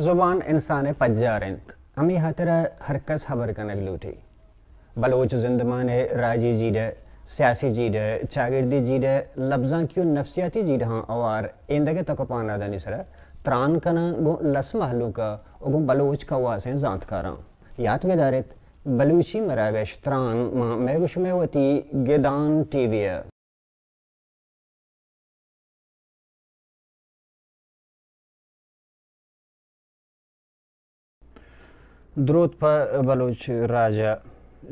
زبان انسان ءِ پجار انت، ہمے ہاترا ہر کس ہبر کنگ لوٹی۔ بلوچ زندمان ءِ راجی جیڑہ، سیاسی جیڑہ، چاگردی جیڑہ، لبزانکی و نفسیاتی جیڑہاں ہوار ایندگہ تک و پہنادانی سرا تران کناں گوں لس مہلوک ءَ و گوں بلوچ کواسیں زانتکاراں۔ یات بداریت، بلوچی مراگش تران ماں مئے گوں شمئے وتی گدان ٹی وی ءَ۔ دروت پہ بلوچ راج ءَ۔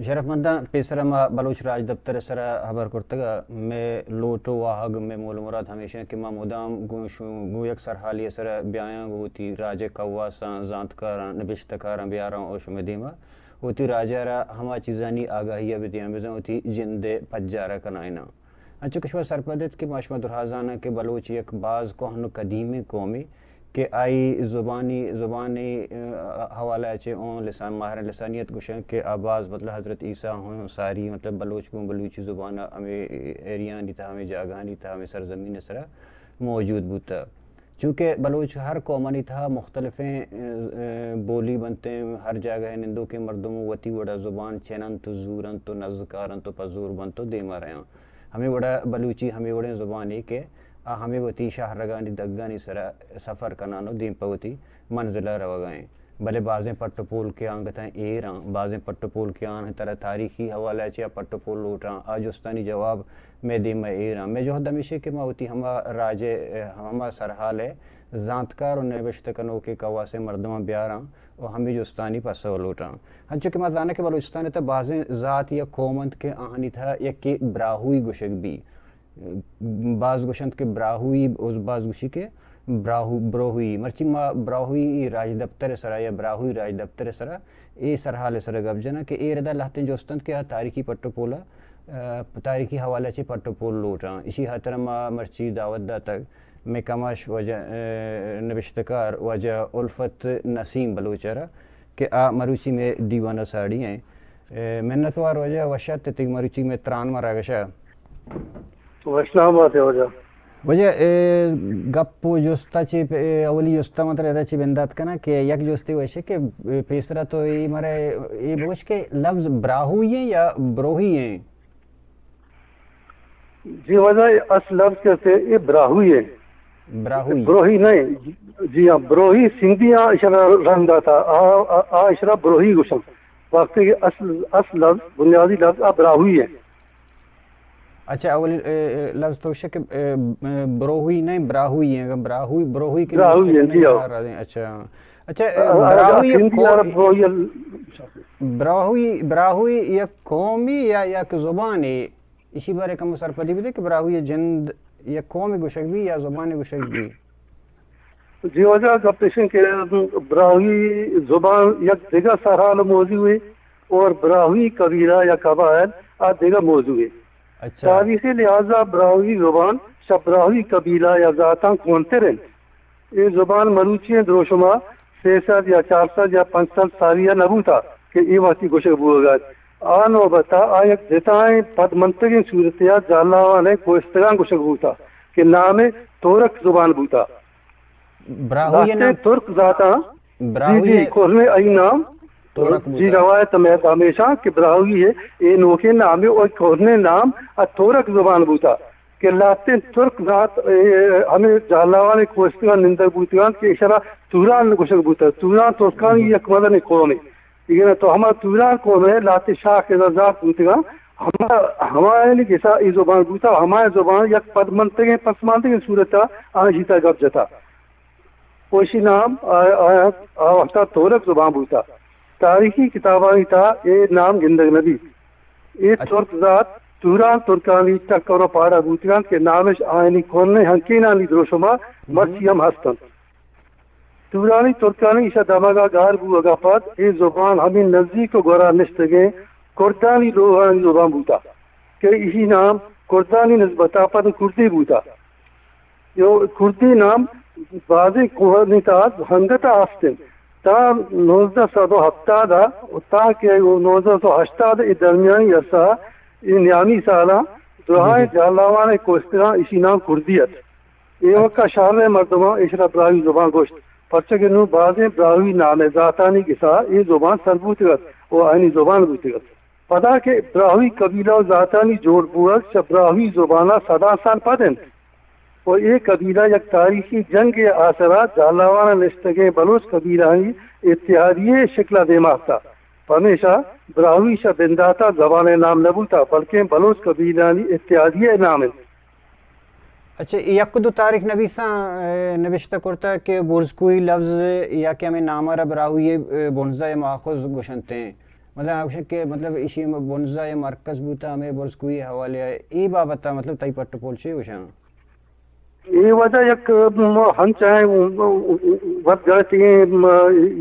شرفمنداں، پیسر ءَ ما بلوچ راجدپتر ءِ سرا ہبر کرتگ ءَ، مئے لوٹ و واہگ، مئے مول و مراد ہمیش انت کہ ما مدام گوں شو-، گوں یک سرحالے ءِ سرا بیایاں، گوں وتی راج ءِ کواساں، زانتکاراں، نبشتہ کاراں بیاراں و شمئے دیما وتی راج ءَ را ہما چیزانی آگاہی ءَ بدیاں، بزاں وتی جند ءِ پجار ءَ کنائیناں۔ انچو کہ شما سرپد ات کہ ما شما درہا زاناں کہ بلوچ یک باز کوہن و قدیمیں قومے کہ آئی زبانی، زبانی، ءَ، حوالہ ءَ چہ اوں لسان، ماہریں لسانیات گوشنت کہ آ باز، مطلب، حضرت عیسیٰ ہوں ساری، مطلب، بلوچ گوں بلوچی زبان ءَ ہمے ایریانی تہا، ہمے جاگہانی تہا، ہمے سرزمین ءِ سرا موجود بوتہ۔ چونکہ بلوچ ہر قومانی تہا مختلفیں، ءَ، ءَ، بولی بنتیں، ہر جاگہ ءِ نندوکیں مردم وتی وڑا زبان چننت و زورنت و نزکارنت و پہ زور بنت و دیما رہاں۔ ہمے وڑا بلوچی ہمے وڑیں زبانے کہ آ ہمے وتی شہرگانی دگانی سرا سفر کنان و دیم پہ وتی منزل ءَ روگا ایں۔ بلے بازیں پٹ و پول کہ آنگتاں ایراں، بازیں پٹ و پول کہ آناں ترا تاریخی حوالہ ءَ چہ آ پٹ و پول لوٹاں، آ جستانی جواب مئے دیم ءَ ایراں۔ مئے جہد ہمیش انت کہ ما وتی ہما راج ءِ، ہما سرحال ءِ زانتکار و نبشتہ کنوکیں کواسیں مردماں بیاراں و ہمے جستانی پسو لوٹاں۔ انچو کہ ما زاناں کہ بلوچستان ءِ تہ بازیں ذات یا قوم انت کہ آہانی تہا یکے براہوئی گوشگ بی۔ باز گوشنت کہ براہوئی، و باز گوشی کہ براہو-، بروہوئی۔ مرچی ما براہوئی راجدپتر ءِ سرا یا براہوئی راجدپتر ءِ سرا اے سرحال ءِ سرا گپ جناں کہ اے ردا لہتیں جست انت کہ آ تاریخی پٹ و پول ءَ، ءَ، تاریخی حوالہ ءَ چہ پٹ و پول لوٹاں۔ اشی ہاترا ما مرچی دعوت داتگ مئے کماش واجہ، ءَ، نبشتہ کار واجہ الفت نسیم بلوچ ءَ را کہ آ مروچی مئے دیوان ءَ ساڑی ایں۔ ءَ، منتوار واجہ، وش اتک مروچی مئے تران مراگش ءَ۔ وشنام بات ئے واجہ۔ واجہ، اے گپ و جست ءَ چہ پ-، اے اولی جست ءَ من ترا ادا چہ بندات کناں کہ یک جستے وش کہ پیسرا تو اے مارا اے بگوش کہ لفظ براہوئی ایں یا بروہی ایں؟ جی واجہ، اے اصل لفظ کہ است اے براہوئی ایں۔ براہوئی۔ بروہی نہ ایں۔ جی ہاں، بروہی سندھی آ اشرا رند داتا، آ، آ، آ اشرا بروہی گوشن۔ وقتی کہ اصل، اصل لفظ، بنیادی لفظ آ براہوئی ایں۔ اچھا، اولی، اے، اے، لفظ تو شک، اے، اے، بروہوئی نہیں، براہوئی ہیں۔ اگر براہوئی، بروہوئی کے براہوئی ہیں، جی ہاں۔ اچھا۔ اچھا، اے، آ، آ، براہوئی یک سندھی قو-، عرب براہوئی ال-، براہوئی، براہوئی یک قومی یا یک زبانی؟ اشی بارے کم سرپدی بدے کہ براہوئی جند یک قومی گوشگ بی یا زبانی گوشگ بی؟ جی واجہ، گپ ایش انت کہ براہوئی زبان یک دگہ سرحال موضوع ہے اور براہوئی قبیلہ یا قبائل آ دگہ موضوع ہے۔ اچھا۔ تاریخی لحاظا براہوئی زبان شہ براہوئی قبیلہ یا ذاتاں کونتر انت۔ اے زبان مروچی دروشما سے سد یا چار سد یا پنچ سد سالی ء نہ بوتا کہ اے وہدی گوشگ بوہگ ء ات۔ آ نوبت ء آ یک جتائیں پدمنتگیں صورتے ء جہلاوان ء کوہستگاں گوشگ بوتا کہ نام ء تورک زبان بوتا۔ براہوئی لہتیں نام ترک ذاتاں، جی، براہوئی جی، کوہنیں ای نام، تورک جی، بوتا۔ روایت ہمے، ہمیشاں کہ براہوئی ء اے نوکیں نام ء کوہنیں نام ء تورک زبان بوتا۔ کہ لہتیں ترک ذات، اے، ہمے جہلاوان ء کوہستگاں نندگ بوتگاں کہ ایشرا توران گوشگ بوتگ۔ توران ترکانی یک مزنیں قومے۔ اگن تو ہما توران قوم ء لہتیں شاخ ء ذات بوتگاں، ہما، ہمایانی گسا اے زبان بوتگ، ہمائی زبان یک پدمنتگیں پسماندگیں صورت ء آ جیتا گپ جتا۔ و اشی نام آ، آ، آ وقتا تورک زبان بوتا۔ تاریخی کتابانی تہا اے نام گندگ نہ بیت۔ اے اچ- ترک ذات توران ترکانی ٹکر و پاڑا بوتگانت کہ نامش آیانی کرنیں ہنکینانی دروشما مرچی ہم ہست انت۔ تورانی ترکانی ایشا دمگا گار بوگا پد اے زبان ہمے نزیک و گورا نشتگیں کردانی لوگانی زبان بوتا کہ ایشی نام کردانی نسبتا پد کردی بوتا۔ یو کردی نام بازیں کوہنی تہا ہنگت ء ہست انت۔ تا نوزدہ سد و ہپتاد ء و تا کہ نوزدہ سد و ہشتاد ء اے درمیانی عرصہ ء اے نیامی سالاں دراہیں جی، جی۔ جہلاوان ء کوہستگاں ایشی نام کردی ات۔ اے وقت ء شہر ء مردماں ایشرا براہوئی زبان گوشت۔ پرچا کہ نوں بازیں براہوئی نام ءِ زاتانی گسا اے زبان سر بوتگ ات ءُ آیانی زبان بوتگ ات۔ پدا کہ براہوئی قبیلہ ءُ زاتانی جوڑ بوگ چہ براہوئی زبان ءَ سداں سال پد انت ءُ اے قبیلہ یک تاریخی جنگے ءِ آسرا جھالاوان ءَ نشتگیں بلوچ قبیلہانی اتحادیے ءِ شکل ءَ دیما اتکا۔ پمیشا براہوئی شہ بندات ءَ زبان ءِ نام نہ بوتا، بلکیں بلوچ قبیلہانی اتحادیے ءِ نام انت۔ اچھا، یک دو تاریخ نبیساں، اے، نبشتہ کرتا کہ برزکوئی لفظ یا کہ ہمیں نام ءَ را براہوئی، اے، بنزہ ءِ ماخذ گوشنت ہیں۔ مطلب، آ گوشن کہ، مطلب، ایشی ہم بنزہ ءِ مرکز بوتا ہمیں برزکوئی حوالے ءَ۔ اے بابت ءَ، مطلب، تئی پٹ و پول چے گوشاں؟ اے واجہ یک، م، ہنچائیں، م، وت گڑتگیں، م،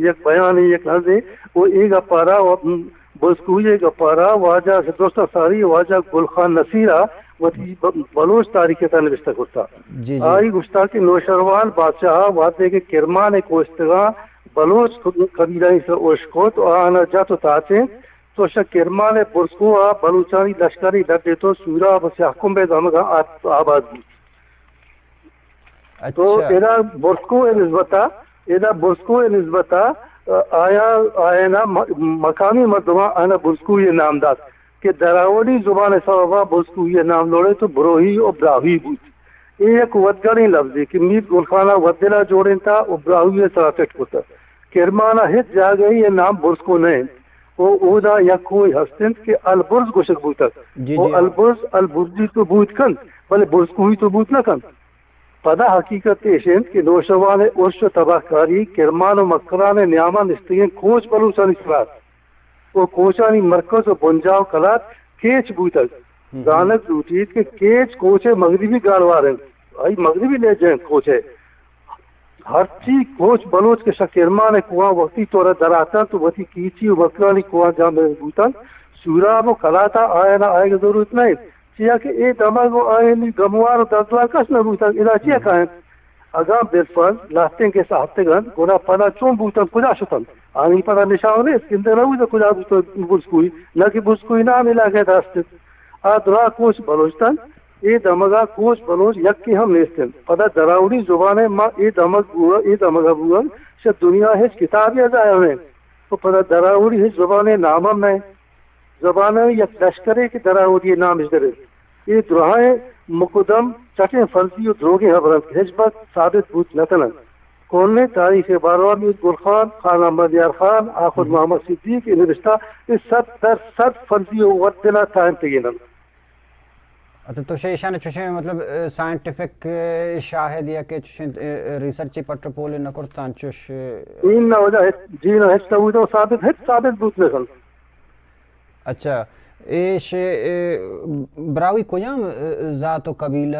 یک بیانے، یک لفظے، و اے گپارا و، م، بزکوئی ءِ گپارا واجہ درستاں ساری واجہ گل خان نصیر ءَ وتی ب-، بلوچ تاریخ ءِ تہا نبشتہ کرتا۔ جی، جی۔ آئی گوشتا کہ نوشروان بادشاہ ءَ وہدے کہ کرمان ءِ کوشتگاں بلوچ قبیلہانی سر اشکت و آہانا جت و تاچینت، تو شہ کرمان ءِ برزکوہ ءَ بلوچانی لشکرے لڈیت و سوراب و سیاہ کمب ءِ دمگا آت-، آباد بوت۔ تو اچھا۔ ادا برزکوہ ءِ نسبتا، ادا برزکوہ ءِ نسبتا، آیا، آیانا م-، مقامی مردماں آنا برزکوہی نام دات کہ دراوڑی زبان ءِ سببا برزکوہی نام لوڑے تو بروہی و براہوئی بوت۔ اے یک وتگڑیں لفظے کہ میر گل خان ءَ وت دلا جوڑینتا و براہوئی ءِ سرا فٹ کتگ۔ کرمان ءَ ہچ جاگہے اے نام برزکوہ نہ انت۔ و اودا یک کوہ ہست انت کہ البرز گوشگ بوتگ۔ جی، و جی، ہاں۔ البرز، البرزی تو بوت کنت، بلے برزکوہی تو بوت نہ کنت۔ پدا حقیقت ایش انت کہ نوشروان ءِ ارش و تباہکاری کرمان و مکران ءِ نیاما نشتگیں کوچ بلوچانی سرا ات۔ و کوچانی مرکز و بنجاہ و کلات کیچ بوتگ۔ ہم۔ زانگ لوٹیت کہ کیچ کوچ ءِ مغربی گالوار انت۔ آئی مغربی لہجہ انت کوچ ءِ۔ ہرچی کوچ بلوچ کہ شہ کرمان ءِ کوہاں وقتی طور ءَ در آتنت و وتی کیچی و مکرانی کوہاں جاہ بوتنت، سوراب و کلاتا آیانا آیگ ءِ ضرورت نہ انت، چیا کہ اے دمگ و آیانی گموار و دردوار کس نہ بوتگ، ادا چیا کاینت؟ اگاں بالفرض لہتیں گس ءَ اتکگ انت، گڑا پدا چون بوتنت، کجا شتنت؟ آنی پدا نشان نیست، گندگ نہ بوتگ کجا بوتگ برزکوہی، نہ کہ برزکوہی نام علاقہ ءِ تہا است انت۔ آ دراہ کوچ بلوچ اتنت، اے دمگا کوچ بلوچ یکے ہم نیست انت۔ پدا دراوڑی زبان ءِ ما اے دمگ بوگ، اے دمگا بوگ شہ دنیا ہچ کتابے ءَ ظاہر نہ انت۔ و پدا دراوڑی ہچ زبان ءِ نام ہم نہ انت۔ زبان ءِ یک لشکرے کہ دراوڑی ءِ نام اش در انت۔ اے دراہیں مقدم چٹیں فرضی و دروگیں ہبر انت کہ ہچبر ثابت بوت نہ کننت۔ کہنیں تاریخ ءِ باروا میر گل خان، خان احمد یار خان، آخر محمد صدیق ءِ نبشتہ اے صد در صد فرضی و وت دلا تاہینتگین انت۔ اچھا، تو شہ ایشان چوشیں، مطلب، اے، سائنٹیفک، اے، شاہد یا کہ چوشیں، اے، اے، ریسرچ پٹ و پول نہ کرتان چوش، اے؟ این نہ وجہ ہچ، جی نہ ہچ ثبوت و ثابت، ہچ ثابت بوت نہ کنت۔ اچھا، اے شے، اے، براہوئی کجام، اے، ذات و قبیلہ،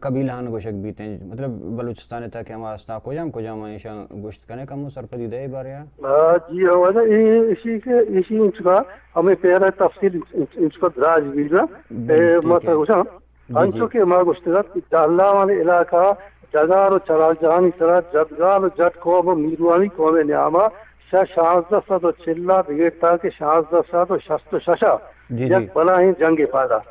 قبیلہان گوشگ بیتیں؟ مطلب، بلوچستان تک ہم ہستاں، کجام کجام ایشان گوشت کنے کمو سرپدی دے بارے؟ آ، جی ہاں، واجہ، اے، ایشی کہ، ایشی انچکا ہمیں پیرا تفصیل انچ-، انچکا دراج بینا۔ اے، بالکل، ما ٹھیک ہے۔ ترا گوشاں، جی، جی۔ انچو کہ ما گوشتگ ات کہ جہلاوان علاقہ ڈگار و چراگجاہانی سرا جدگال و جٹ قوم و میروانی قوم ءِ نیاما شہ شانزدہ سد و چل ءَ بگر تاکہ شانزدہ سد و شست و شش ءَ جی، جی۔ یک بلاہیں جنگے پاد ات۔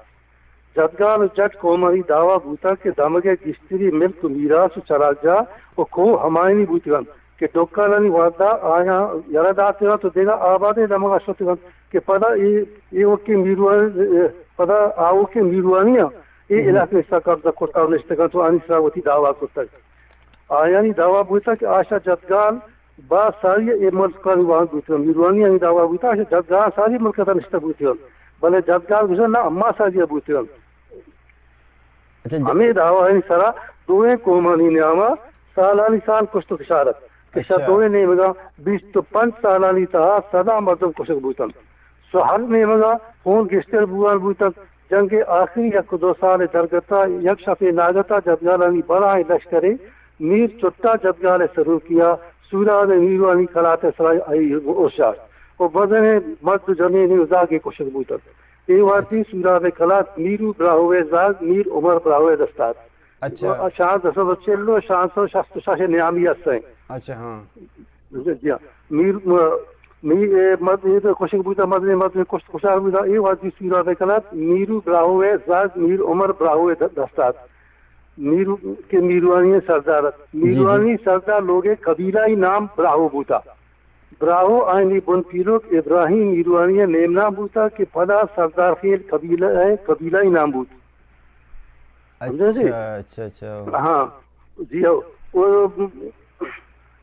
جدگال و جٹ قومانی دعوی بوتگ کہ دمگ ءِ گیشتری ملک و میراث و چراگجاہ و کوہ ہمایانی بوتگ انت۔ کہ ڈکالانی وہدا آیاں یلہ داتگ انت و دگہ آبادیں دمگا شتگ انت کہ پدا اے، ایوکیں میروان-، پدا آوکیں میروانیاں اے علاقہ ءِ سرا قبضہ کرتگ و نشتگ انت و آنی سرا وتی دعوی کرتگ۔ آیانی دعوی بوتگ کہ آ شہ جدگال باز ساری اے ملکانی واہند بوتگ انت۔ میروانیانی دعوی بوتگ آ شہ جدگال ساری ملک ءِ تہا نشتگ بوتگ انت، بلے جدگال گوشگ نہ، ما ساری بوتگ انت۔ اچھا، جا- ہمے دعوایانی سرا دوئیں قومانی نیاما سالانی سال کشت و کشار ات کہ شہ اچھا۔ دوئیں نیمگاں بیست و پنچ سالانی تہا سداں مردم کشگ بوتنت۔ سو ہر نیمگا خون گیشتر بوان بوتنت۔ جنگ آخری یک و دو سال درگتا یک شپے ناگتا جدگالانی بلاہیں لشکرے میر چٹا جدگال سروکیا سوراب میروانی کلات سرا آئی ارشاد و بزنیں مرد و جنین و زاگے کشگ بوتنت۔ اے وہدی سوراب کلات میرو براہوئے زاگ میر عمر براہوئے دستات۔ اچھا۔ شانزدہ سد و چل و شانزدہ سد و شست و شش نیامی است ہیں۔ اچھا، ہاں۔ جی ہاں۔ میر، میر، اے، مد-، اے تو کشک بوتا، مدنی مدنی کشت کشار بوتا، اے وہدی سوراب کلات میرو براہوئے زاگ میر عمر براہوئے د-، دستات۔ میرو کہ میروانی سردار ات۔ جی، جی۔ میروانی سردار لوگے قبیلہ ای نام براہو بوتا۔ براہو آئینی بن پیلوک ابراہیم میروانی نیم نام بوتا کہ پدا سردار خیل قبیلہ ءِ قبیلہ ای نام بوت۔ سمجھے جی؟ اچھا، اچھا، اچھا۔ ہاں، جی ہو۔ او،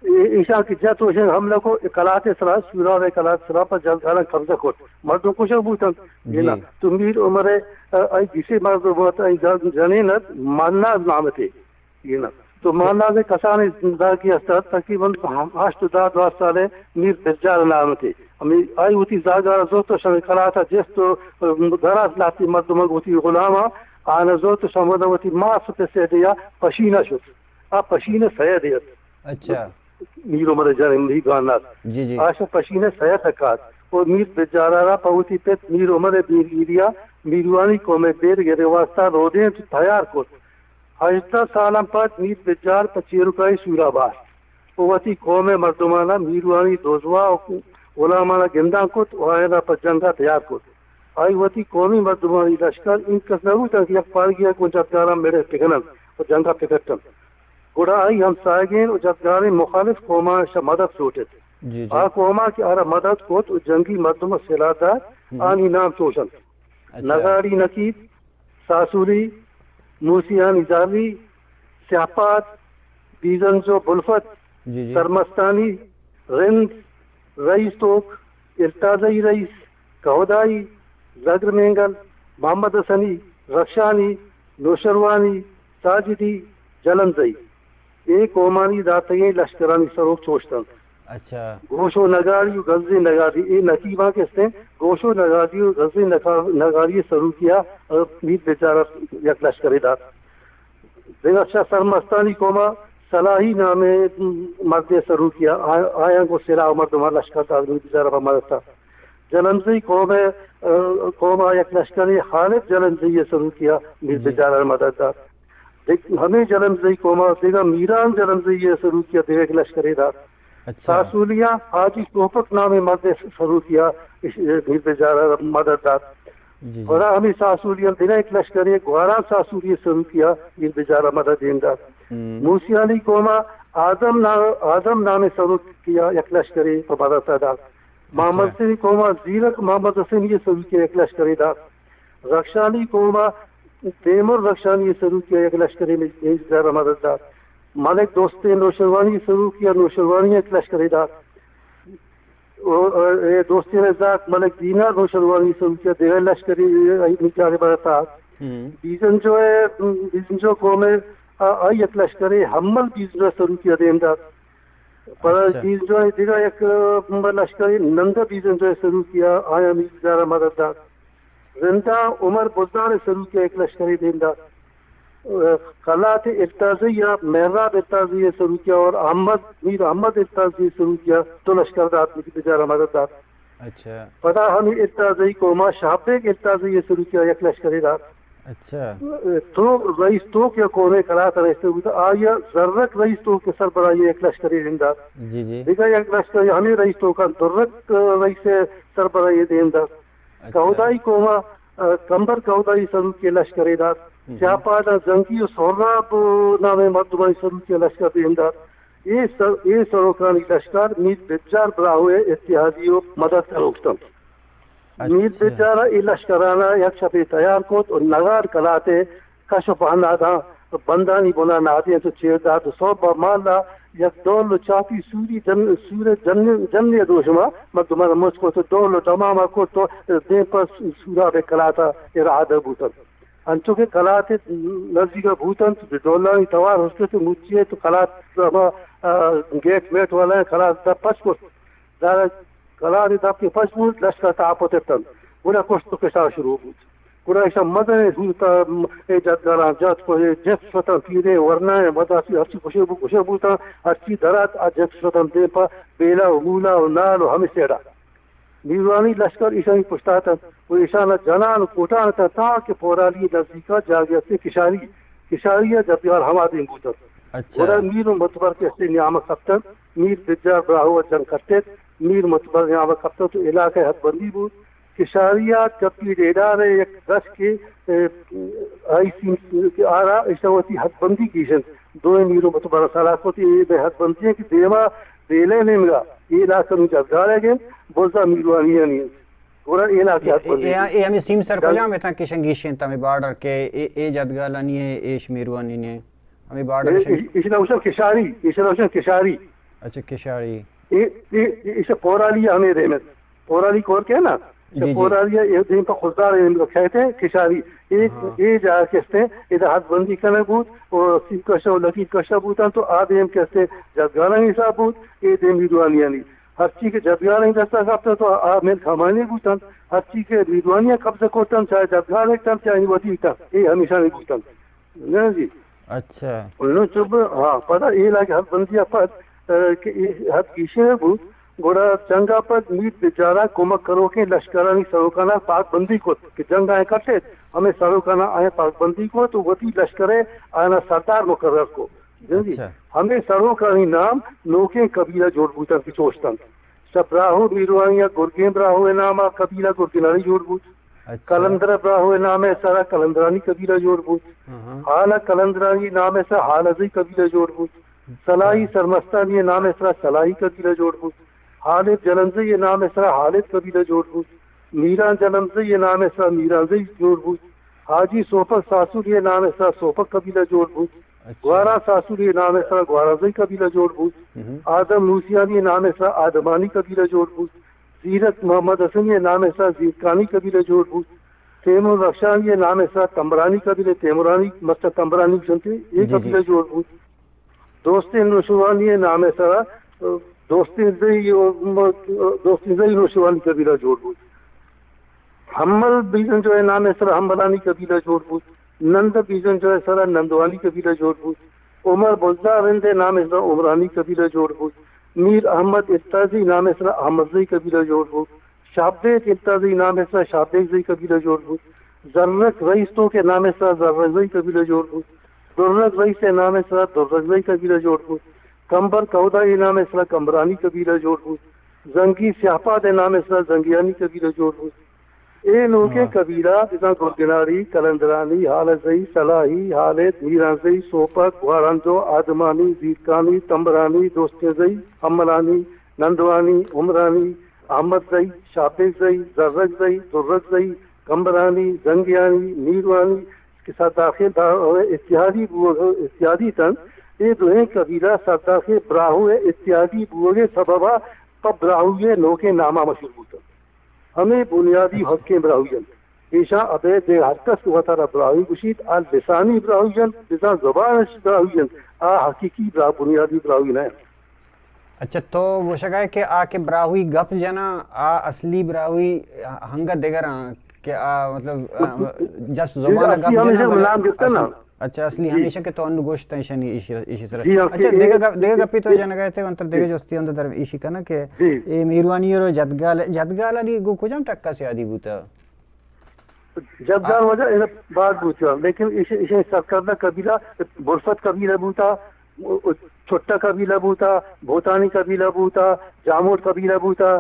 اے، ایشاں کہ جت و ایشاں حملہ کو، اے قلات سرا، سوراب قلات سرا پر جلداران قبضہ کرت۔ مردم کشگ بوتن۔ جی۔ یہ نا۔ تو میر عمر، آئی گیشے مردم بوت، آئی جن-، جنین ات، ماناز نام تے۔ یہ نا۔ تو ماناز کسانی زندگی است، تقریباً ہشت و دہ دو سال میر بجار نام تے۔ ہمیں آئی وتی زاگار زوت و شمع قلات جست و دراز لاتی مردم وتی غلام آن زوت و شمع وتی ماس پہ سیدیا پشینہ شد۔ آ پشین سید ات۔ اچھا۔ میر عمر جان میر گانات۔ جی، جی۔ آشا پشین سید کات۔ و میر بجارا را پہ وتی پت میر عمر بیرگیریا میروانی قوم بیر گرے واسطہ رودین تیار کرت۔ ہژدہ سالاں پد میر بجار پہ چیرکائی سورا بارت و وتی قوم مردمانا میروانی دوزواہ و غلامانا گندان کت و آیانا پہ جنگا تیار کت۔ آئی وتی قومی مردمانی لشکر اینکس نہ بوتنت کہ یک پارگی ءَ گوں جتگاراں مڑ پکننت و جنگ ءَ پکٹنت۔ گڑا آئی ہمساہگین و جتگاریں مخالف قوماں شہ مدد لوٹت۔ جی، جی۔ آ قوماں کہ آرا مدد کت و جنگی مردم ءَ سلاہ دات، ہم۔ آنی نام چوش انت۔ اچھا۔ نگاڑی نقیب، ساسولی، موسیانی زالی، سیاہپاد، بیزنجو بلفت، جی، جی۔ سرمستانی، رند، رئیس توک، التازئی رئیس، کہودائی، زگر مینگل، محمد حسنی، رخشانی، نوشروانی، ساجدی، جلنزئی۔ اے قومانی داتگیں لشکرانی سروک چوشت انت۔ اچھا۔ گوش و نگاری و گزیں نگاری، اے نقیباں کہ استیں، گوش و نگاری و گزیں نگا-، نگاری سروکیا، ءَ، میر بجار یک لشکرے دات۔ دگہ شہ سرمستانی قوما سلاہی نامیں مردے سروکیا، آ-، آیاں گوں سلاہ و مردماں لشکر دات، میر بجار پہ مدد دات۔ جلنزئی قوم، ءَ، قوما یک لشکرے خالد جلنزئی سروکیا میر جی۔ بجار مدد دات۔ دگ-، ہمے جلنزئی قوما دگہ میران جلنزئی سروکیا دگہ یک لشکرے دات۔ اچھا۔ ساسولیاں حاجی توپک نامیں مردے سروکیا اش-، میر بجار مدد دات۔ جی، جی۔ گڑا ہمے ساسولیاں دگہ یک لشکرے گواران ساسولی سروکیا میر بجار مدد دیم دات۔ ہم۔ موسیانی قوما آدم نا-، آدم نامیں سروکیا یک لشکرے پہ مدد دات۔ محمد اچھا۔ حسینی قوما زیرک محمد حسینی سروکیا یک لشکرے دات۔ رخشانی قوما تیمور رخشانی سروکیا یک لشکرے میر بجار مدد دات۔ ملک دوستین نوشروانی سروکیا نوشروانی یک لشکرے دات۔ و، ءَ، اے دوستین زاک ملک دینار نوشروانی سروکیا دگہ لشکرے، ءَ، میر بجار مدد دات۔ ہم۔ بیزنجو ءَ، بیزنجو قوم ءَ، آ، آئی یک لشکرے حمل بیزنجو سروکیا دیم دات۔ پدا اچھا۔ بیزنجو ءَ دگہ یک، ءَ، لشکرے نندہ بیزنجو سروکیا آیاں میر بجار مدد دات۔ رندا عمر بزدار سروکیا یک لشکرے دیم دات۔ ءَ، قلات التازئی یا مہراب التازئی سروکیا اور احمد، میر احمد التازئی سروکیا دو لشکر دات، میر بجار مدد دات۔ اچھا۔ پدا ہمے التازئی قوما شاہ بیگ التازئی سروکیا یک لشکرے دات۔ اچھا۔ ءَ، تو رئیس توک یا قوم قلات رئیس توک بوتا، آیا زرک رئیس توک سربراہی یک لشکرے دیم دات۔ جی، جی۔ دگہ یک لشکر ہمے رئیس توکاں درک، ءَ، رئیس سربراہی دیم دات۔ اچھا۔ کہودائی قوما، ءَ، کمبر کہودائی سروکی لشکرے دات۔ ہم۔ سیاپادا زنگی و سہراب نامیں مردمانی سروکی لشکر دیم دات۔ اے سر-، اے سروکانی لشکر میر بجار براہوئے اتحادی و مدد کنوکتنت۔ اچھا۔ میر بجارا اے لشکرانا یک شپے تیار کت و نگار کلاتے کش و پہناداں بندانی بنا نادینت و چیر دات و سہب مالا یک ڈول و چاپی سوری جن-، سور جن-، جنی دوشما مردمانا مچ کت و ڈول و ڈماما کت و دیم پہ سوراب کلاتا ارادہ بوتنت۔ انچو کہ کلات نزیک بوتنت، ڈولانی توار ہشکت و مچی ات و کلات ہما، آ، گیٹ میٹ والا کلات دپ پچ کرت۔ دارا کلات دپ کہ پچ بوت، لشکر تاپ ترتنت۔ گڑا کشت و کشار شروع بوت۔ گڑا ایشاں مزنیں صورتا اے جتگاراں جت کو، اے جت شتاں پیریں ورنائیں، مداسی ہرچی کشے بو، کشے بوتاں، ہرچی درات آ جت شتاں دیم پہ بیلا و مولا و نال و ہمے سیڑا۔ میروانی لشکر ایشانی پشتا اتنت و ایشانا جنان و کوٹان اتنت، تاں کہ پورالی نزیکا جاگہے استیں کشاری، کشاری ء جتگار ہما دیم بوتنت۔ اچھا۔ گڑا میر و متبر کہ استیں نیامگ کپتنت، میر بجار براہو ء جنگ کٹت، میر متبر نیامگ کپتنت و علاقہ حد بندی بوت۔ کشاری ءَ کپی ڈیڈار ءِ یک درچکے، اے، آئی سی کہ آرا ایشاں وتی حد بندی گیشنت۔ دوئیں میروں بتو بارا سالا کت، اے بے حد بندی ایں کہ دیما بیلے نیمگا اے علاقہ نوں جدگال ءِ گند، بزا میروانیانی انت۔ گڑا اے علاقہ حد بندی اے، اے، اے ہمیں سیم سر کجام اتاں کشن گیشنت ہمیں بارڈر کہ اے، اے جدگالانی ایں، ایش میروانی نے ہمیں بارڈر اے، کشن۔ اے، ایش نوشن کشاری، ایش نوشن کشاری۔ اچھا، کشاری۔ اے، اے، اے، ایش کورالی ہمیں دیمت۔ کورالی کور کے نا؟ جی، جی۔ کورالی اے دیم پہ خضدار اے کھیت ایں کشاری۔ اے، ہاں۔ اے جا کستے، ادا حد بندی کنگ بوت، او سیب کشا و لکیر کشا بوتن، تو آ دیم کستے جدگالانی حساب بوت، اے دیم میروانیانی۔ ہرچی کہ جدگالانی دستا کپتن، تو آ ملک ہمانی بوتن۔ ہرچی کہ میروانی قبضہ کرتن، چاہے جدگال ایتن، چاہے وتی ایتن، اے ہمیشانی بوتن۔ نہ جی۔ اچھا۔ انوں چب، ہاں، پدا اے علاقہ حد بندی ءَ پد، اے، کہ اے حد گیشین بوت، گڑا جنگ ءَ پد میر بجار ءَ کمک کنوکیں لشکرانی سروکاناں پاک بندی کت کہ جنگ آیاں کٹت، ہمے سروکاناں آیاں پاک بندی کت و وتی لشکر ءِ آیانا سردار مقرر کت۔ جی۔ اچھا۔ ہمے سروکانی نام نوکیں قبیلہ جوڑ بوتنت کہ چوشتنت۔ شہ براہو میروانی ءَ گرگیں براہو ءِ نام ءَ قبیلہ گرگناڑی جوڑ بوت۔ اچھا۔ کلندر براہو ءِ نام ءِ سرا کلندرانی قبیلہ جوڑ بوت۔ ہاں، ہاں۔ ہالہ کلندرانی نام ءِ سرا ہالزئی قبیلہ جوڑ بوت۔ سلاہی اچھا۔ سرمستانی نام ءِ سرا سلاہی قبیلہ جوڑ بوت۔ حالد جلنزئی نام ءِ سرا حالد قبیلہ جوڑ بوت۔ میران جلنزئی نام ءِ سرا میرانزئی جوڑ بوت۔ حاجی سوپک ساسولی نام ءِ سرا سوپک قبیلہ جوڑ بوت۔ اچھا۔ گوارا ساسولی نام ءِ سرا گوارانزئی قبیلہ جوڑ بوت۔ ہم۔ آدم موسیانی نام ءِ سرا آدمانی قبیلہ جوڑ بوت۔ زیرک محمد حسنی نام ءِ سرا زیرکانی قبیلہ جوڑ بوت۔ تیمور رخشانی نام ءِ سرا تمبرانی قبیلہ، تیمورانی، مرچاں تمبرانی گوشنت، اے جی، جی۔ قبیلہ جوڑ بوت۔ دوستین نوشیروانی نام ءِ سرا، دوستین زئی، دوستین زئی نوشیروانی قبیلہ جوڑ بوت۔ ہمل بیزنجو ءِ نام ءِ سرا ہملانی قبیلہ جوڑ بوت۔ نند بیزنجو ءِ سرا نندوانی قبیلہ جوڑ بوت۔ عمر بزدار رند ءِ نام ءِ سرا عمرانی قبیلہ جوڑ بوت۔ میر احمد اتازئی نام ءِ سرا احمدزئی قبیلہ جوڑ بوت۔ شاہ بیگ اتازئی نام ءِ سرا شاہ بیگزئی قبیلہ جوڑ بوت۔ زرک رئیس توک ءِ نام ءِ سرا زرکزئی قبیلہ جوڑ بوت۔ درک رئیس ءِ نام ءِ سرا درکزئی قبیلہ جوڑ بوت۔ کمبر کہودا ءِ نام ءِ سرا کمبرانی قبیلہ جوڑ بوت۔ زنگی سیاہپاد ءِ نام ءِ سرا زنگیانی قبیلہ جوڑ بوت۔ اے نوکیں ہاں۔ قبیلہ بزاں گرگناڑی، کلندرانی، ہالزئی، سلاہی، حالد، میرانزئی، سوپک، گوارانجو، آدمانی، زیرکانی، تمبرانی، دوستین زئی، ہملانی، نندوانی، عمرانی، احمد زئی، شاہ بیگ زئی، زرک زئی، درک زئی، کمبرانی، زنگیانی، میروانی، کہ سردار خیل براہو ءِ اتحادی بوگ، اتحادی اتنت، اے دوئیں قبیلہ سردار خیل براہو ءِ اتحادی بوگ ءِ سبب ءَ پہ براہوئی ءِ نوکیں نام ءَ مشہور بوتنت۔ ہمے بنیادی حقیں براہوئی انت۔ ایشاں ابید دگہ ہر کس کہ وتارا براہوئی گوشیت، آ لسانی براہوئی انت، بزاں زبان اش براہوئی انت، آ حقیقی براہ، بنیادی براہوئی نہ انت۔ اچھا، تو گوشگ ءَ ئے کہ آ کہ براہوئی گپ جناں، آ اصلی براہوئی ہنگت دگر آں کہ آ، مطلب، آ، جس زبان ءَ گپ جناں، بلے نام گپتہ نا۔ اصل-، اچھا، اصلی جی۔ ہمیشہ کہ تو انو گوشت ایشانی ایشی، ایشی سر۔ جی ہاں، اچھا، کہ دگہ اے-، گپ، دگہ اے-، گپی تو اے-، جنگ ءَ ئے، انتر دگہ جی۔ جستی انتر در ایشی کناں کہ جی۔ اے میروانی اور جدگال، جدگال علی گو کجام ٹکا سے آدی بوتا؟ جدگال واجہ اے بعد بوتا، لیکن ایش، ایش سرکردہ قبیلہ بلفت قبیلہ بوتا، چھٹا قبیلہ بوتا، بھوتانی قبیلہ بوتا، جاموٹ قبیلہ بوتا،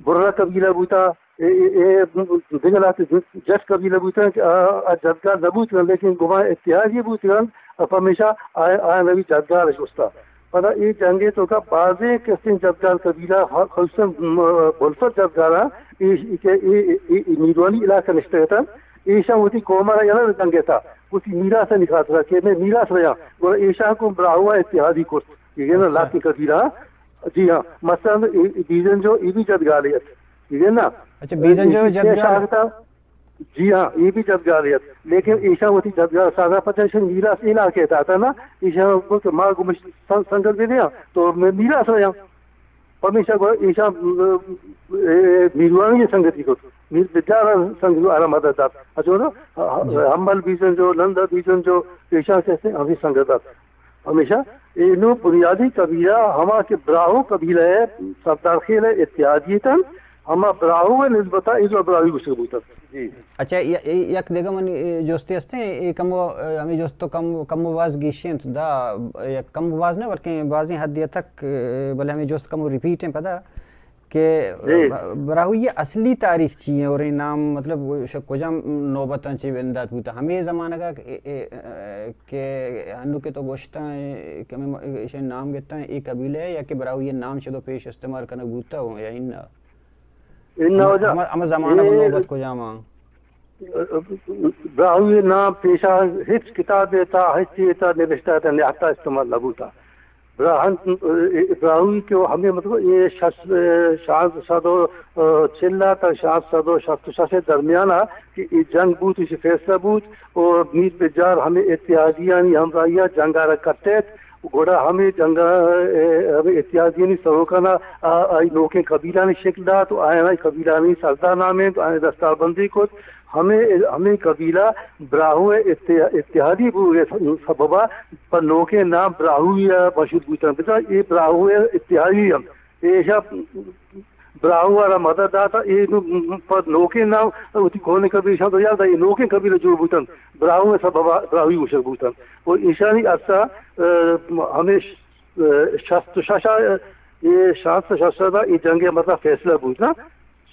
برہ قبیلہ بوتا، اے، اے، اے دگہ لہتے جٹ قبیلہ بوتن کہ آ، آ جدگال نہ بوتن، لیکن گمان اتحادی بوتن، پمیشا آ، آ نوی جدگال اش استا۔ پدا اے جنگ ءِ توکا بازیں کسیں جدگال قبیلہ، خ-، خصوصاً، م-، بلفت جدگالاں، اے، اے، اے، اے، اے میروانی علاقہ نشتہ اتن، ایشاں وتی قوم را یلہ نہ دنگتا، وتی میراثانی خاطرا کہ مئے میراث رہا، گڑا ایشاں کو براہوا اتحادی کرت، یہ نا اچھا۔ لاتیں قبیلہ، جی ہاں، مثلاً اے، اے بیزن جو اے بھی جدگالے ات، ٹھیک ہے نا؟ اچھا، بیزن جو اے، اے جدگال۔ شاہتا، جی ہاں، اے بھی جدگالے ات، لیکن ایشاں وتی جدگال سازا پتہ ایشاں میراث علاقے تا تھا نا، ایشاں کو کہ ما گمش سن-، سنگت دے دیا، تو میں میراث رہا۔ پمیشا گو ایشاں، اے، میروانی سنگتی کو، میر بجار سنگ آرا مدد دات۔ اچھا نا، جی۔ ہمبل بیزن جو، نندا بیزن جو، ایشاں کہتے ہیں، ہمیں سنگت دات۔ ہمیشہ اے نوں بنیادی قبیلہ ہما کہ براہو قبیلہ ءِ سردار خیل ءِ اتحادی اتنت، ہما براہو ءِ نسبتا ایشاں براہوئی گوشگ بوتنت۔ جی۔ اچھا، ی-، ی-، یک دگہ منی، اے، جستے ہستیں، اے کمو، اے، ہمیں جست تو کم، کم و باز گیشیں، دا، اے، کم و باز نہ، بلکیں بازیں حدی تک، اے، بلے ہمیں جست کمو ریپیٹ ہیں پدا۔ کہ جی۔ ب-، براہوئی اصلی تاریخ چی ہیں اور یہ نام، مطلب، ش-، کجام نوبتاں چی بندات بوتا؟ ہمیں زمانہ کا کہ، اے، اے، کہ انو کہ تو گوشتا ہے کہ ہمیں م-، ایشی نام گتا ہے، یہ قبیلہ ہے یا کہ براہوئی نام شدو پیش استعمال کنگ بوتا ہو یا ان؟ ان ہم، ہو جا۔ ہم، ہم زمانہ اے نوبت کجام آں؟ براہوئی نام پیشا ہچ کتابے تا، ہچ چیزے تا نبشتہ تا نیاتا استعمال نہ بوتا۔ براہن، براہوئی کہ ہمیں مطلب یہ شش، شانزدہ سد و چل تا شانزدہ سد و شست و شش درمیان کہ یہ جنگ بوت، اسی فیصلہ بوت و میر بجار ہمیں اتحادیانی ہمراہیا جنگا را کٹیت۔ گڑا ہمے جنگ ء، ہمے اتحادیانی سروکان ء آ-، آئی نوکیں قبیلانی شکل دات و آیان آئی قبیلانی سردار نامینت و آیان دستار بندی کت۔ ہمے، ہمے قبیلہ براہو ء اتحا-، اتحادی بوگ ء سبب ء پہ نوکیں نام براہوئی ء مشہور بوتنت۔ بزاں اے براہو ء اتحادی انت۔ ایشاں براہو ء را مدد دات، اے نو پہ نوکیں نام وتی کوہنیں قبیلہ ایشاں تو یات، اے نوکیں قبیلہ جوڑ بوتنت، براہو ء سبب ء براہوئی گوشگ بوتنت۔ و ایشانی عرصہ، ء، ہمے ش-، ء، شست و شش ء، اے شانزدہ سد و شش ء اے جنگ ء مطلب فیصلہ بوت نا،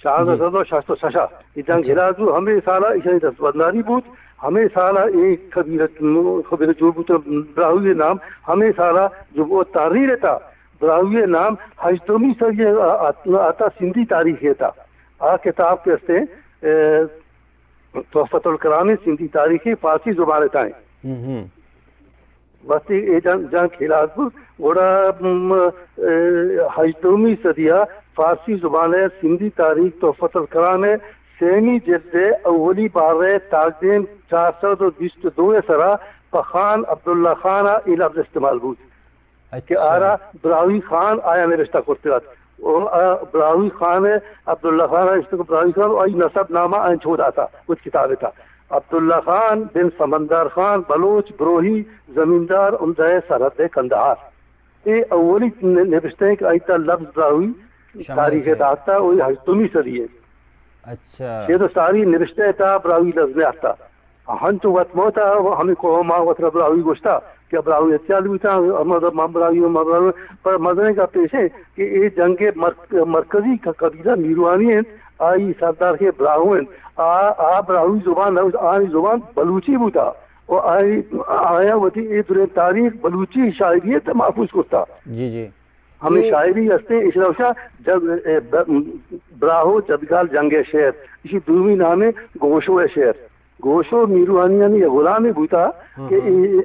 شانزدہ سد و شست و شش ء اے جنگ ہلاس بوت، ہمے سال ء ایشانی دستبرداری بوت، ہمے سال ء اے قبیلہ، قبیلہ جوڑ بوت، براہوئی نام ہمے سال ء جو تحریر ء تھا، براہوئی نام ہژدہمی صدی ء آتا سندھی تاریخ ء تھا۔ آ کتاب کہ استیں، ء، تحفۃ الکرام سندھی تاریخ فارسی زبان ء تھا۔ وقتی اے جنگ، جنگ ہلاس بوت، گڑا، م، ء، ہژدہمی صدی ء فارسی زبان ء سندھی تاریخ تحفۃ الکرام ء سیمی جلد ء اولی بار ء تاکدیم چار سد و بیست و دو ء سرا پہ خان عبداللہ خان ء اے لفظ استعمال بوت۔ کہ آرا براہوئی خان آیا نبشتہ کرتگ ات۔ و آ براہوئی خان ء عبداللہ خان ء نبشتہ کہ براہوئی خان و آئی نسب نامہ آئین چو داتا وت کتاب ء تھا۔ عبداللہ خان بن سمندر خان بلوچ بروہی زمیندار عمدہ سرحد کندہار۔ اے اولی ن-، نبشتہ کہ آئی تھا لفظ براہوئی تاریخ ء داتا و ہشتمی صدی ء۔ اچھا۔ یہ تو ساری نبشتہ تھا براہوئی لفظ نہ آتا۔ ہنچو وت موت ء ہمے قوم ء وت را براہوئی گوشتا کہ براہوئی اتحاد بوتا، ہما من براہوئی، من براہوئی، پر مزنیں گپ ایش انت کہ اے جنگ ء مر-، مرکزی ق-، قبیلہ میروانی انت، آئی سردار کہ براہو انت، آ، آ براہوئی زبان نہ بوت، آنی زبان بلوچی بوتا و آئی، آیاں وتی اے دریں تاریخ بلوچی شاعری ء تہ محفوظ کرتا۔ جی، جی۔ ہمے شاعری ہستیں، ایشرا گوشاں جد-، اے، ب-، براہو جدگال جنگ ء شعر، ایشی دومی نام ء گوشو ء شعر۔ گوشو میروانیانی یک غلامے بوتا کہ اے-،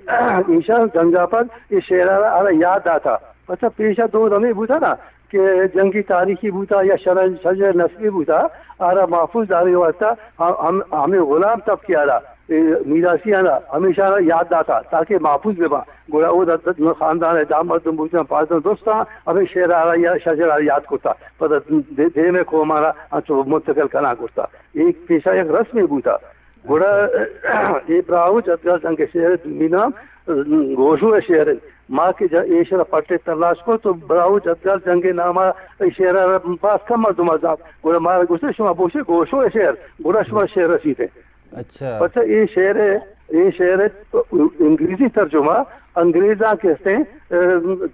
ایشاں جنگا پد اے شعر ء را یاد داتا۔ پچا پیشا دور ہمے بوتا نا کہ جنگی تاریخی بوتا یا شرح، شجر نسبی بوتا، آرا محفوظ دارگ واسطہ ہم-، ہم-، ہمے غلام طبقے آرا، اے میراثی آنا ہمیشہ آرا یاد داتا تاکہ محفوظ بہ باں۔ گڑا او دا-، دا-، خاندان ء دا مردم بوتاں، پانزدہ دوستاں، ہمے شعر آرا یا شجر آرا یاد کرتا۔ پدا دے-، دیم ء قوم آرا انچو منتقل کنان کرتا۔ ایک پیشہ یک رسمے بوتا۔ گڑا اے براہو جدگال جنگ ء شعر ء دومی نام گوشو ء شعر انت۔ ما کہ ج-، اے شعر ء پٹ ء تلاش کو تو براہو جدگال جنگ ء نام ء اے شعر ء را باز کم مردم ء زانت۔ گڑا مارا گوشت شما بوشے گوشو ء شعر، گڑا شما شعر رسیت انت۔ اچھا۔ پرچا اے شعر ء، اے شعر ء انگریزی ترجمہ انگریزاں کہ استیں، ء،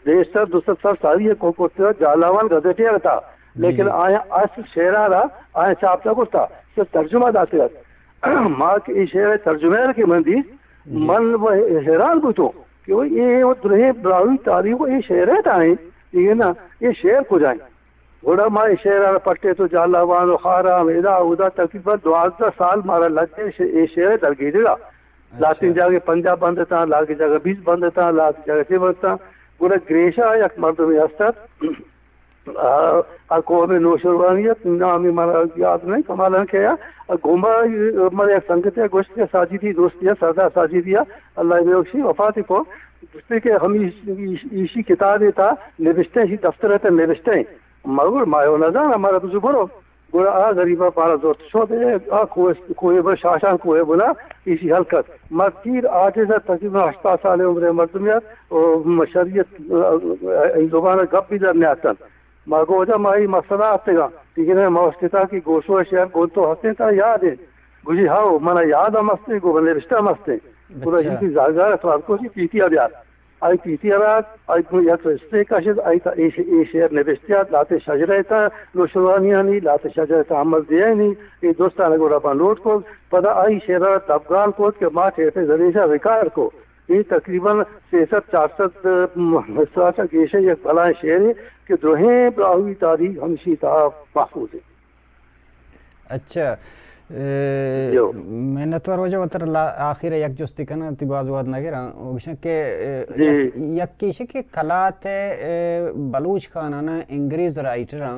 ڈیڑھ سد دو سد سال ساری ء کو کرتگ ات، جھالاوان گزیٹ ء ات، لیکن آیاں اصل شعر ء را آیاں چاپ نہ کرتا، صرف ترجمہ داتگ ات۔ ما کہ اے شعر ء ترجمہ ء کہ من دیست، من و حیران بوتوں کہ وئی اے و درہیں براہوئی تاریخ و اے شعر ء تھا ایں، اے نا، اے شعر کجا ایں؟ گڑا ما اے شعر ء را پٹے تو جھالاوان و خاران ادا اودا تقریباً دوازدہ سال مارا لگے ش-، اے شعر ء درگیجگ ء۔ لہتیں جاگہ پنجاہ بند اتاں، لہتیں جاگہ بیست بند اتاں، لہتیں جاگہ چھ بند اتاں۔ گڑا گریشا یک مردمے ہست ات، آ، آ قوم نوشروانی ات، نامی مارا یاد نہیں، کمالان کیا، آ گوما، مارا یک سنگتے گوشت کہ ساجدی دوستی ہے، سردار ساجدی ہے، اللہ بخشی وفات کو، دوستی کہ ہم ایش-، ایش-، ایشی کتابے تھا، نبشتہ، ایشی دفتر ء تہ نبشتہ۔ ما گوشت ما و نزاناں، مارا بزو برو۔ گڑا آ غریبا مارا زرت، شو دے، آ کوہ، کوہ بن، شاشان کوہ بنا، ایشی ہلکت۔ ما پیر عاجز ات، تقریباً ہشتاد سال عمر مردم یار، و شریعت، ا، ا، ای زبان گپ بھی در نیاتن۔ ما گوشت ما ای مسئلہ آتگا، دیگه ما اشکتا کہ گوشو شعر گون تو ہستیں تا یاد ہے۔ گوشی ہاو، منا یاد ہم ہستیں، گو نبشتہ ہم ہستیں۔ گڑا اچھا۔ ایشی زاگار اتوار کو پیتی بیار۔ آئی پیتی ءَ رات، آئی گوں یک رجسٹرے کشت، آئی تہا اے ش-، اے شعر نبشتہ ات، لہتے شجرہ ءِ تہا نوشیروانیانی، لہتے شجرہ ءِ تہا احمد ضیائینی، اے درستاں گڑا من لوٹ کت۔ پدا آئی شعر ءَ را دپگال کت کہ ما ٹیپ ءِ ذریعہ ءَ ریکارڈ کت۔ اے تقریباً سئے سد چار سد مصرع چہ گیش ءِ یک بلاہیں شعرے کہ درہیں براہوئی تاریخ ہمیشی تہا محفوظ انت۔ اچھا، اے، جو۔ منتوار واجہ، وتر لا-، آخر ءَ یک جستے کناں، تئی باز وہد نہ گراں۔ او گشاں کہ، اے، جی۔ یک، یکے ایش کہ کلات ءِ، اے، بلوچ خاناناں انگریز رائٹراں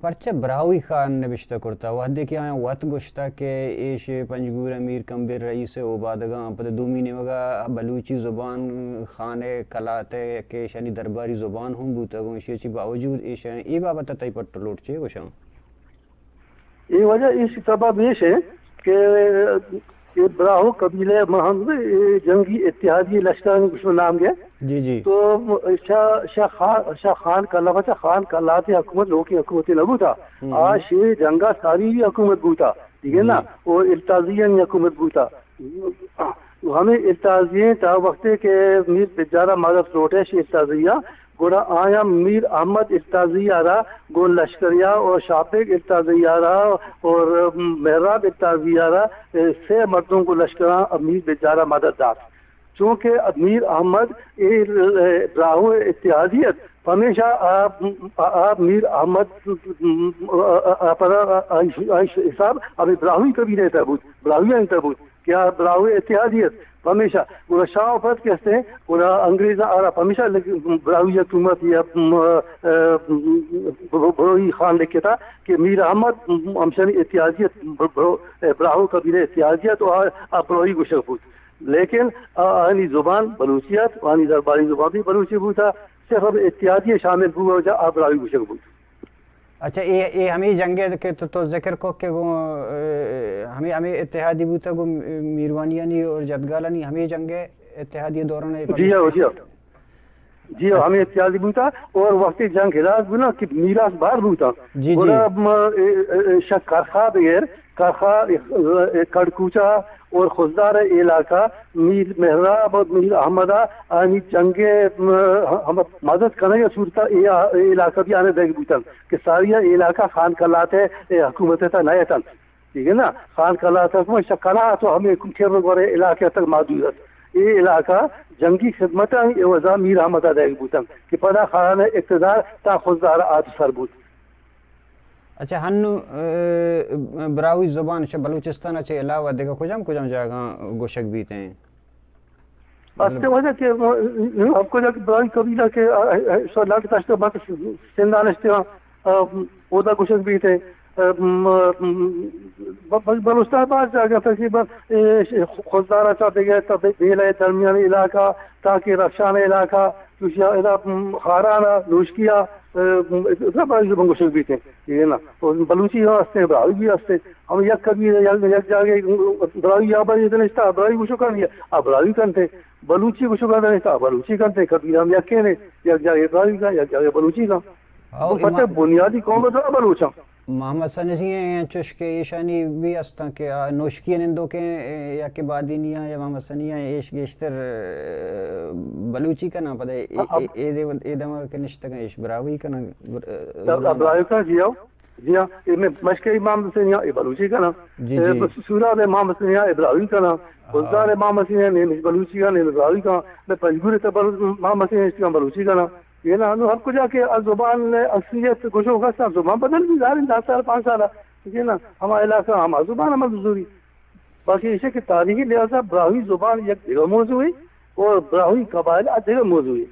پرچہ براہوئی خان نبشتہ کرتا؟ وہدے کہ آیاں وت گوشتا کہ ایش پنجگور ءِ میر کمبر رئیس ءِ اوبادگاں، پدا دومی نیمگا بلوچی زبان خان ءِ کلات ءِ کہ ایشانی درباری زبان ہم بوتگ، ایشی چی باوجود ایشاں اے بابت ءَ تئی پٹ ءُ لوٹ چے گوشاں؟ اے وجہ، اے سبب ایش انت کہ اے براہو قبیلہ ءِ ماں ہم اے جنگی اتحادی لشکرانی گوشو نام گئے۔ جی، جی۔ تو شاہ، شاہ خان، شاہ خان کلات، شاہ خان کلات ءِ حکومت لوکی حکومت نہ بوتا۔ ہم۔ آ شے جنگا ساری حکومت بوتا۔ ٹھیک ہے نا؟ جی۔ او التازیانی حکومت بوتا۔ ہمے التازی انت، تا وقتے کہ میر بجارا مدد لوٹے شی التازی ءَ، گڑا آیاں میر احمد التازی ءَ را گوں لشکریا اور شاپیگ التازی ءَ را اور مہراب التازی ءَ را، اے، سے مردم گوں لشکراں میر بجارا مدد دات۔ چونکہ میر احمد اے، اے، براہو اتحادی ات، پمیشا آ، آ، آ میر احمد، آ، آ، پدا آ، آ، آ حساب ہمے براہوئی قبیلہ ءِ تہا بوت، براہوئیانی تہا بوت۔ کہ آ براہوئی اتحادی ات، پمیشا گڑا شاہ ءَ پد کہ استیں، گڑا انگریزاں آرا پمیشا لگ-، براہوئی حکومت یا، م، ا، ب-، ب-، براہوئی خان لکھتا کہ میر احمد ہمشانی اتحادی ات، ب-، ب-، براہو قبیلہ اتحادی ات، تو آ، آ براہوئی گوشگ بوت۔ لیکن آ، آنی زبان بلوچی ات، آنی درباری زبان بھی بلوچی بوتا، صرف اتحادی شامل بو، وجہ آ براہوئی گوشگ بوت۔ اچھا، اے، اے ہمے جنگ ءَ کہ تو، تو ذکر کو کہ گوں، اے، ہمے، ہمے اتحادی بوتا گوں میروانیانی اور جدگالانی، ہمے جنگ ءِ اتحادی دوران ءَ جی ہاں، جی ہاں۔ جی ہاں، ہمے اچھا۔ اتحادی بوتا اور وقتی جنگ ہلاس بنا کہ میراث بار بوتا۔ جی، جی۔ گڑا، م، اے، اے، اے، شک کرخا بغیر، کرخا، اے، اے، کڑکوچا اور خضدار علاقہ میر مہراب اور میر احمد آنی جنگ ءَ، م، ہم مدد کنگ ءِ صورت ءَ اے، اے علاقہ بھی آنے دگ بوتن کہ ساری علاقہ خان کلات ءِ حکومت ءِ تہا نہ اتنت۔ ٹھیک ہے نا؟ خان کلات حکومت شکلا تو ہمیں کم کر گورے علاقہ تک محدود ات۔ اے علاقہ جنگی خدمت ءِ عوضا میر احمد ءَ دگ بوتن کہ پدا خان اقتدار تا خضدار آت سر بوت۔ اچھا، ہنو، اے، براہوئی زبان چہ بلوچستان ءَ چہ علاوہ دگہ کجام کجام جاگہاں گوشگ بیت ایں؟ است وجہ کہ ہم کجا کہ براہوئی قبیلہ کہ، آ، آ، سو لٹ داشتہ بس سندھ ءَ نشتہ، آ، اودا گوشگ بیت ایں۔ آ، م، م، ب-، ب-، بلوچستان بعض جاگہ تقریباً، اے، خضدار ءَ چہ دگہ تا بے-، بیلہ درمیانی علاقہ، تاکہ رخشان علاقہ، چوشیا ادا، م، خاران ءَ، نوشکی ءَ، م، ادا بعض زبان گوشگ بیت ایں۔ ٹھیک ہے نا؟ اور بلوچی ہم ہستے، براہوئی بھی ہستے۔ ہم یک قبیلہ، یک، یک جاگہ براہوئی آبادی دنشتا، براہوئی گوشو کن، آ براہوئی کنتے۔ بلوچی گوشو کن دنشتا، بلوچی کنتے۔ قبیلہ ہم یکے نے، یک جاگہ براہوئی کن، یک جاگہ بلوچی کن۔ او تو پتہ امام بنیادی قوم تو بلوچاں۔ محمد سنجی ہیں، چوش کہ ایشانی بھی ہستاں کہ آ نوشکی نندو کے، اے، یا کہ بادینی ہیں یا محمد سنی ہیں، ایش گیشتر، اے، بلوچی کناں، پتہ اے، اے، اے دے، اے دم کہ نشتگاں، ایش براہوئی کناں، بر-، اے، زبان۔ براہوئی کا جی آؤ۔ جی ہاں، اے میں مشکے امام حسین یا اے بلوچی کناں۔ جی، اے جی۔ بس سورا دے امام حسین یا اے براہوئی کناں۔ ہاں۔ بزدار امام حسین یا نے بلوچی کناں، نے براہوئی کناں۔ میں پنجگور تے بل-، امام حسین یا بلوچی کناں۔ یہ نا، نو ہر کجا کہ آ زبان اصلیت گوشو کسا زبان بدل بھی ظاہر دس سال، پانچ سال۔ یہ نا، ہما علاقہ ہما زبان عمل زوری۔ باقی ایشے کہ تاریخی لحاظ ءَ براہوئی زبان یک دگہ موضوع ہے اور براہوئی قبائل آ دگہ موضوع ہے۔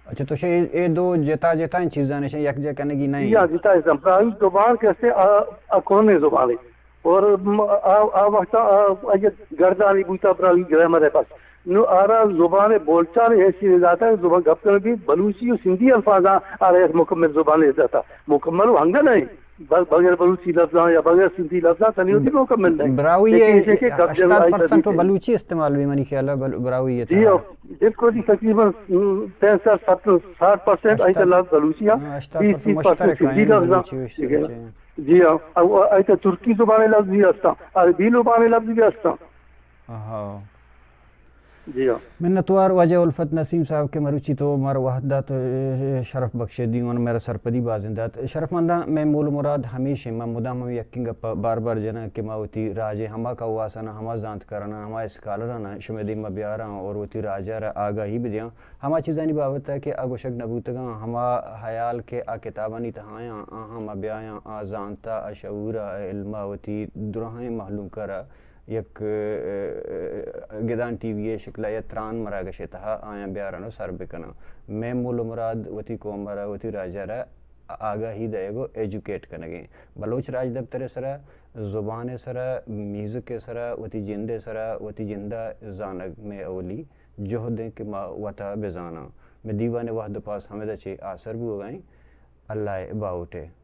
اچھا، تو شے اے دو جتا جتا چیزاں نشان یک جا کنگی نہیں۔ یا جتا ہے، براہوئی زبان کسے آ، آ کون زبان ہے۔ اور م-، آ، آ وقت آ، آ، آ گردانی بوتا براہوئی گرامر ہے بس۔ نو آرا زبان بولچال ایسی داتا، زبان گپ کرنے بھی بلوچی اور سندھی الفاظ آ، آرا یک مکمل زبان داتا۔ مکمل و ہنگا نہیں۔ ب-، بغیر بلوچی لفظاں یا بغیر سندھی لفظاں تنی ہوتی مکمل نہیں۔ براہوئی لیکن اسے کہ گپ جن ہشتاد آئی پرسنٹ تو تدریس ہے۔ بلوچی استعمال بھی منی خیال ہے بل-، براہوئی ہے جی تو۔ ہاں، بالکل جی، تقریباً، م، پینسٹھ، ستر، ساٹھ پرسنٹ آئی ہشتاد، لفظ بلوچی ہیں۔ ہاں، ہشتاد بیس، پرسنٹ بیس پرسنٹ مشترک سندھی ہیں لفظاں۔ بلوچی، ٹھیک ہے نا؟ جی۔ جی ہاں، اب آئی تو ترکی زبان لفظ بھی ہستا، عربی زبان لفظ بھی ہستا۔ ہاں۔ جی ہاں۔ منتوار واجہ الفت نسیم صاحب کہ مروچی تو مارا وہد دات، شرف بخشے دیوان مارا سرپدی بازیں دات۔ شرفمنداں، مئے مول و مراد ہمیش انت، من مدام ہم یکیں گپ ء بار بار جناں کہ ما وتی راج ء ہما کواساناں، ہما زانتکاراناں، ہما اسکالراناں شمئے دیما بیاراں اور وتی راج ء را آگاہی بدیاں۔ ہما چیزانی بابت ء کہ آ گوشگ نہ بوتگاں، ہما حیال کہ آ کتابانی تہایاں، آہاں ما بیایاں، آ زانت ء، آ شعور ء، آ علم ء وتی دراہیں مہلوک ء را یک، ء، گدان ٹی وی ء شکل ء یا تران مراگش ء تہا آیاں بیارن و سر بکناں۔ مئے مول و مراد وتی قوم ء را، وتی راج ء را آگاہی دئیگ و ایجوکیٹ کنگ ء انت۔ بلوچ راجدپتر ء سرا، زبان ء سرا، میوزک ء سرا، وتی جند ء سرا، وتی جند ء زانگ مئے اولی جہد انت کہ ما وتا بزاناں۔ مئے دیوان ء وہد و پاس ہمدا چہ آسر بوگا انت۔ اللہ ء باہوٹ ء۔